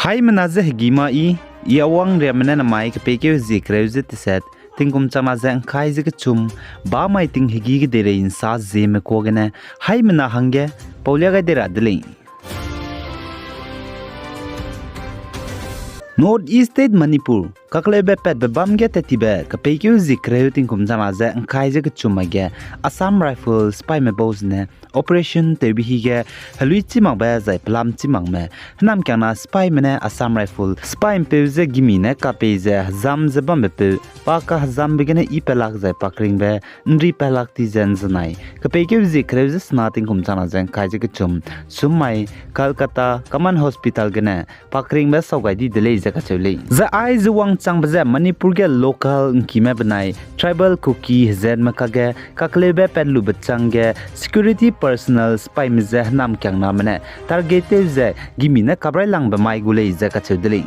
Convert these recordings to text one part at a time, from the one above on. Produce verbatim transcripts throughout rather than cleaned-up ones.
Haimena ze hegî ma i, i Awang Riamme ne namai kepeikeu hezie kereu ze teset, tingkum changna ze ’ngkai ze kechum, bamai ting hegî kedeirei ’nsa zieme kuâ gene, haimena hangge paulia gai dei ra de lei. North East State Manipur kakleube patbe bâm ge tattibe kepeikeu hezie kereu tingkum changna ze ’ngkai ze kechum mai ge Assam Rifle sipaime bau zene operation tewbe hige heluî chî makbe zai pelam chî makme hênamkiangna sipaime ne Assam Rifle sipai ’mpeu ze gimi ne kapei ze hezam ze bambepeu pa kahezambe gene i pelak zai pakringbe ’nri pelak ti ze ’nzenai kepeikeu hezie kereu ze sena tingkum changna ze ’ngkai ze kechum, summai Kolkata Common Hospital gene pakringbe sau gai di de lei ze kacheu lei. Zai aize wangchangbe ze Manipur ge local ’ngkime benai tribal Kuki hezenme kage kakleube pat lube chang ge security personnel sipaime je hênamkiangname ne target tew ze gimi ne kaprailangbe mai gu lei ze kacheu de lei.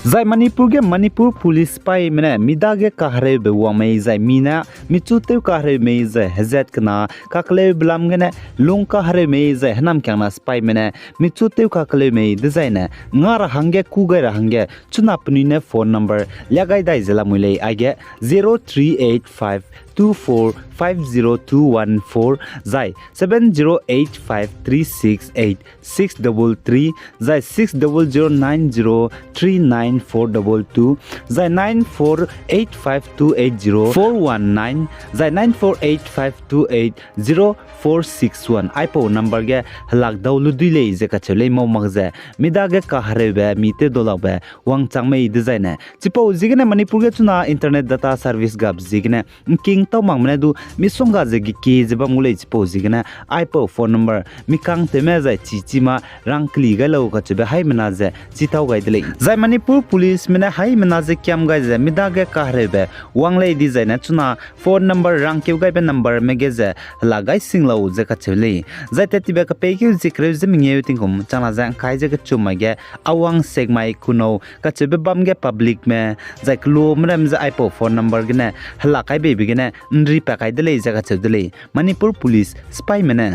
Zai Manipur ge Manipur Police sipaime ne mi dage kahereube wang mei zai mi ne michu tew kahereu mei zai hezat kena kakleube lam gene lung kahereu mei zai hênamkiangna sipaime ne michu tew kakeleu mei dezaine nga ra hangge kû gai ra hangge chuna penui ne phone number lia gai dai ze lamui lei aige zero three eight five two four five zero two one four zai seven zero eight five three six eight six double three zai six double zero nine zero three nine four double two zai nine four eight five two eight zero four one nine zai nine four eight five two eight zero four six one aipau number ge helak dau lu dui lei ze kacheu lei. Mau mak ze mi dage kahereube mi tew dau lakbe wangchang mei dezaine chipau ziegene Manipur ge chuna internet data service gap ziegene ’ngking tau makme ne du misongga ze gekie ze bam gu lei. Chipau ziegene aipau phone number mi kangtewme zai chi chi ma rangkeli gai lau kacheube haimena ze chi tau gai de lei. Zai Manipur Policeme ne haimena ze kiam gai ze mi dage kahereube wang lei dezaine chuna phone number rangkeu gaibe numberme ge ze hela gai sing lau ze kacheu lei. Zai tattibe kepeikeu hezie kereu ze mengeu tingkum changna ze ’ngkai ze kechum mai ge Awang Sekmai Kunau kacheube bam ge publicme zai kelume ramme ze aipau phone number gene hela kai beibe gene ’nri pa kai de lei ze kacheu de lei Manipur Police sipaime ne.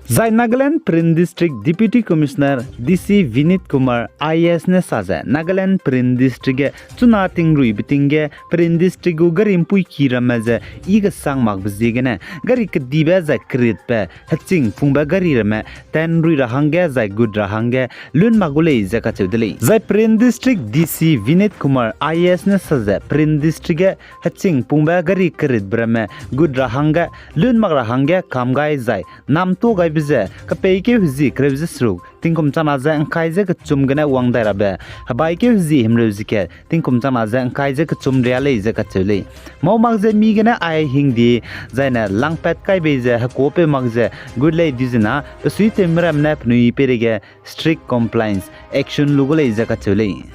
Zai Nagaland Peren District Deputy Commissioner D C Vinit Kumar I A S ne sa ze Nagaland Peren District ge chuna tingruibe ting ge Peren District gu gari ’mpuiki ramme ze i kesang makbe ziegene gari kedibe zai keritbe heching pungbe gari ramme tanrui ra hangge zai gut ra hangge lun mak gu lei ze kacheu de lei. Zai Peren District D C Vinit Kumar I A S ne sa ze Peren District ge heching pungbe gari keritbe ramme gut ra hangge lun mak ra hangge kam gai zai namtuâ gaibe ze kepeikeu hezie kereu ze seruk tingkum changna ze ’ngkai ze kechum gene wang dai rabe hebaikeu hezie himreu ze kat tingkum changna ze ’ngkai ze kechum ria lei ze kacheu lei. Mau mak ze mi gene ai hingde zaine langpat kai bei ze hekuâpeu mak ze gut lei dizena besuitewme ramme ne penui peireige strict compliance action lu gu lei ze kacheu lei.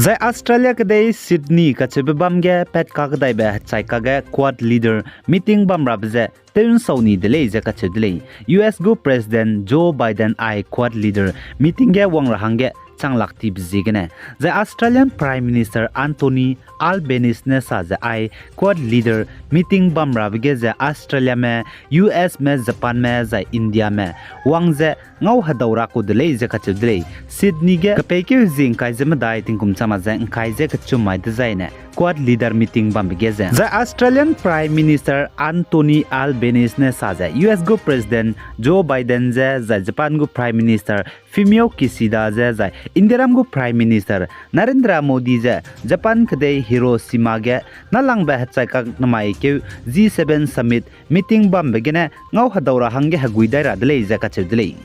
Zai Australia kedei Sydney kacheube bam ge pat kakdaibe hechai kakge Quad leader meeting bam rabe ze tew ’nsau ni de lei ze kacheu de lei. U S gu President Joe Biden ai Quad leader meeting ge wang ra hangge chang lak tibe ziegene. Zai Australian Prime Minister Anthony Albanese ne sa ze ai Quad leader meeting bam rabe ge ze Australiame, U Sme, Japanme zai Indiame wang ze ngau hedau ra ku de lei ze kacheu de lei. Sydney ge kepeikeu hezie ’ngkai ze medai tingkum changna ze ’ngkai ze kechum mai dezaine Quad leader meeting bambe ge ze. Zai Australian Prime Minister Anthony Albanese ne sa ze U S gu President Joe Biden ze zai Japan gu Prime Minister Fumio Kishida ze zai Indiaram gu Prime Minister Narendra Modi ze Japan kedei Hiroshima ge nâlangbe hechai kak namai keu G seven Summit meeting bambe gene ngau hedau ra hangge hegui dai ra de lei ze kacheu de lei.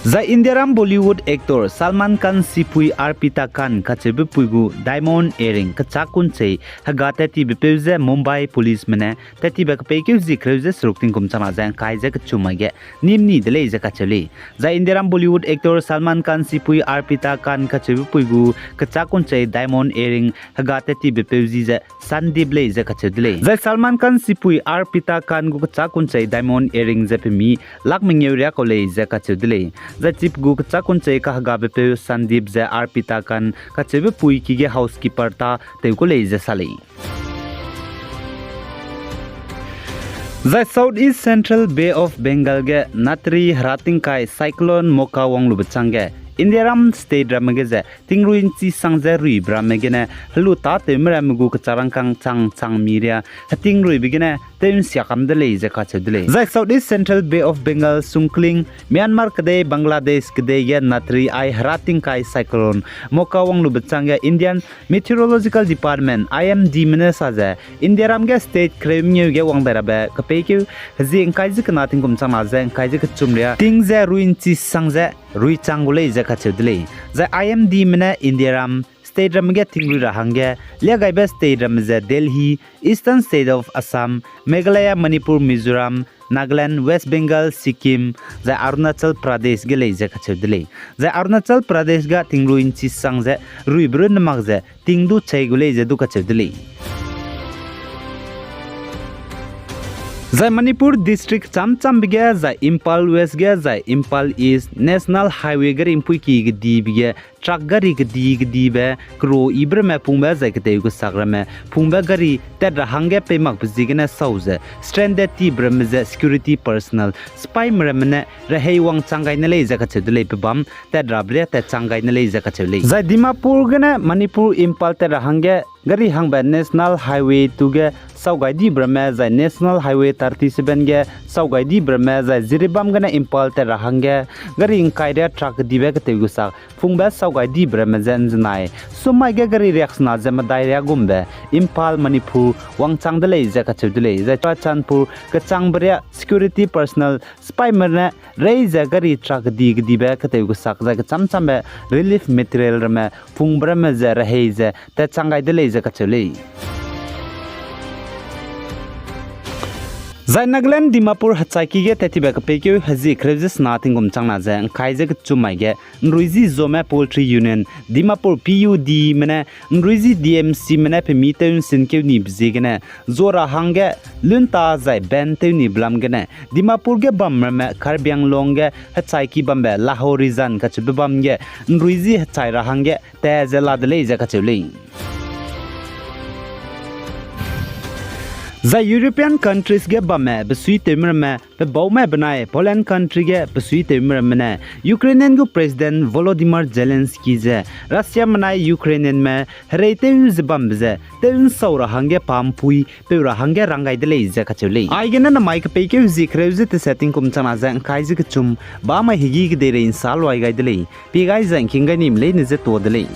Zai Indiaram Bollywood actor Salman Khan sipui Arpita Khan kacheube pui gu diamond earring kechâk kunchei hega tat tibe peu ze Mumbai policeme ne tat tibe kepeikeu zie kereu ze seruk tingkum changna ze ’ngkai ze kechum mai ge nîm ni de lei ze kacheu lei. Zai Indiaram Bollywood actor Salman Khan sipui Arpita Khan kacheube pui gu kechâk kunchei diamond earring hega tat tibe peu zi ze Sandeep lei ze kacheu de lei. Zai Salman Khan sipui Arpita Khan gu kechâk kunchei diamond earring ze pemi lak mengeu riak kau lei ze kacheu de lei. zai chip gu kechâk kunchei kahegabepeu Sandeep ze Arpita Khan kacheube puiki ge housekeeper tâ tew ku lei ze sa lei. Zai South East Central Bay of Bengal ge Natri heratingkai Cyclone Mocha wanglube chângge Indiaram state ramme ge ze tingrui ’nchi sang ze ruibe ramme gene helu tâtewme ramme gu kechârangkâng chang chang mi ria hetingruibe gene tew ’nsia kam de lei ze kacheu de lei. Zai South East Central Bay of Bengal sungkling Myanmar kedei Bangladesh kedei ge Natri ai heratingkai Cyclone Mocha wanglube chângge Indian Meteorological Department, I M Dme ne sa ze, Indiaram ge state kereu mengeu ge wang dai rabe kepeikeu hezie ’ngkai ze kena tingkum changna ze ’ngkai ze kechum ria ting ze rui ’nchi sang ze ruichang gu lei ze kacheu de lei. Zai I M Dme ne Indiaram state ramme ge tingrui ra hangge liagaibe state ramme ze Delhi, Eastern State of Assam, Meghalaya, Manipur, Mizoram, Nagaland, West Bengal, Sikkim, zai Arunachal Pradesh ge lei ze kacheu de lei. Zai Arunachal Pradesh ga tingrui ’nchi sang ze ruibe runne mak ze ting du chei gu lei ze du kacheu de lei. Zai Manipur district cham chambe ge zai Imphal West ge zai Imphal East National Highway gari ’mpuiki kedibe ge truck gari kedi kedibe kero yibe ramme pungbe zai ketew kesak ramme pungbe gari tat ra hangge pei makbe ziegene sau ze stranded tibe ramme ze security personnel sipaime ramme ne rehei wangchang gai ne lei ze kacheu de lei, pebâm tat rabe ria tat chang gai ne lei ze kacheu lei. Zai Dimapur gene Manipur Imphal tat ra hangge gari hangbe National Highway two ge sau gai dibe ramme zai National Highway thirty-seven ge sau gai dibe ramme zai Jiribam gene Imphal tat ra hangge gari ’ngkai ria truck kedibe ketew kesak pungbe sau gai dibe ramme ze ’nzenai sumai ge gari riaksena ze medai ria gumbe Imphal, Manipur wangchang de lei ze kacheu de lei. Zai Churachandpur kechangbe ria security personnel sipaime ne rei ze gari truck kedi kedibe ketew kesak zai kecham chambe relief material ramme pungbe ramme ze rehei ze tat chang gai de lei ze kacheu lei. Zai Nagaland Dimapur hechaiki ge tat tibe kepeikeu hezie kereu ze sena tingkum changna ze ’ngkai ze kechum mai ge ’nruizi Zome Poultry Union Dimapur, P U D me ne ’nruizi D M C me ne pemi tew ’nsinkeu nibe ziegene zo ra hangge lunta zai ban tew nibe lam gene Dimapur ge bam ramme Karbi Anglong ge hechaiki bambe Laho Region kacheube bam ge ’nruizi hechai ra hangge ta ze la de lei ze kacheu lei. Zai European countries ge bamme besuitewme ramme pe baume benai Poland country ge besuitewme ramme ne Ukrainian gu President Volodymyr Zelensky ze Russia menai Ukrainianme herei tew ze bambe ze tew ’nsau ra hangge pa ’mpuipeu ra hangge rang gai de lei ze kacheu lei. Aigene namai kepeikeu hezie kereu ze tese tingkum changna ze ’ngkai ze kechum bamai hegî kedeirei ’nsa luai gai de lei. Pie gai zai ’ngking gai nime leine ze tuâ de lei.